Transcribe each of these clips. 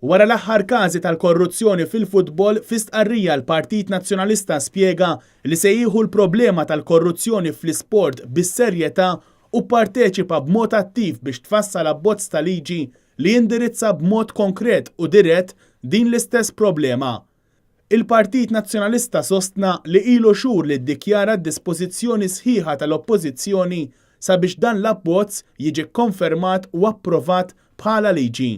Wara l-aħħar każi tal-korruzzjoni fil-futbol, fi stqarrija l-Partit Nazzjonalista spjega li se jieħu l-problema tal-korruzzjoni fl-isport bis-serjetà u pparteċipa b'mod attiv biex tfassal abbozz ta' liġi li jindirizza b'mod konkret u dirett din l-istess problema. Il-Partit Nazzjonalista sostna li ilu xhur li ddikjara d-dispożizzjoni sħiħa tal-Oppożizzjoni sabiex dan l-abbozz jiġi kkonfermat u approvat bħala liġi.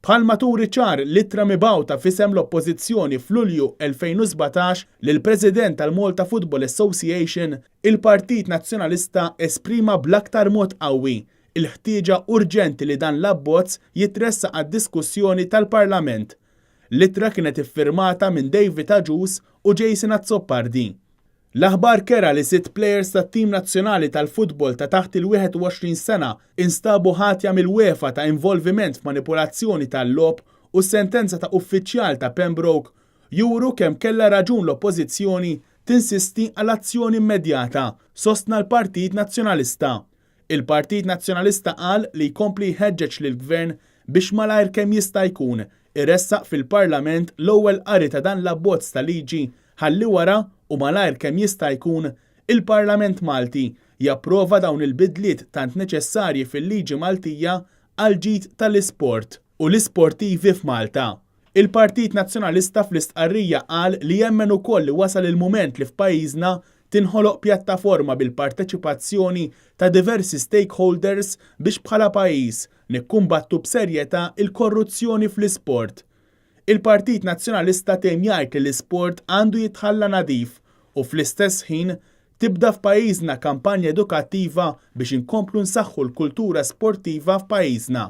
Bħalma turi ċar l-ittra mibgħuta f'isem l-Oppożizzjoni f'Lulju 2017 lill-President tal-Malta Football Association, il-Partit Nazzjonalista esprima bl-aktar mod qawwi l-ħtieġa urġenti li dan l-abbozz jitressaq għad-diskussjoni tal-Parlament. L-ittra kienet iffirmata minn David Agius u Jason Azzopardi. L-aħbar kerha li sitt plejers tat-tim nazzjonali tal-futbol ta' taħt il-21 sena instabu ħatja mill-UEFA ta' involviment f'manipulazzjoni tal-logħob u s-sentenza ta' uffiċjal ta' Pembroke juru kemm kellha raġun l-Oppożizzjoni tinsisti għal azzjoni immedjata, sostna l-Partit Nazzjonalista. Il-Partit Nazzjonalista qal li jkompli jħeġġeġ lill-Gvern biex malajr kemm jista' jkun iressaq fil-Parlament l-ewwel qari ta' dan l-abbozz ta' liġi ħalli wara u malajr kemm jista' jkun il-Parlament Malti japprova dawn il-bidliet tant neċessarji fil-liġi Maltija għall-ġid tal-isport u l-isportivi f'Malta. Il-Partit Nazzjonalista fl-istqarrija qal li jemmen ukoll li wasal il-mument li f'pajjiżna tinħoloq pjattaforma bil-parteċipazzjoni ta' diversi stakeholders biex bħala pajjiż nikkumbattu b'serjetà l-korruzzjoni fl-isport. Il-Partit Nazzjonalista temm jgħid li l-isport għandu jitħalla nadif u fl-istess ħin tibda f'pajjiżna kampanja edukattiva biex inkomplu nsaħħu l-kultura sportiva f'pajjiżna.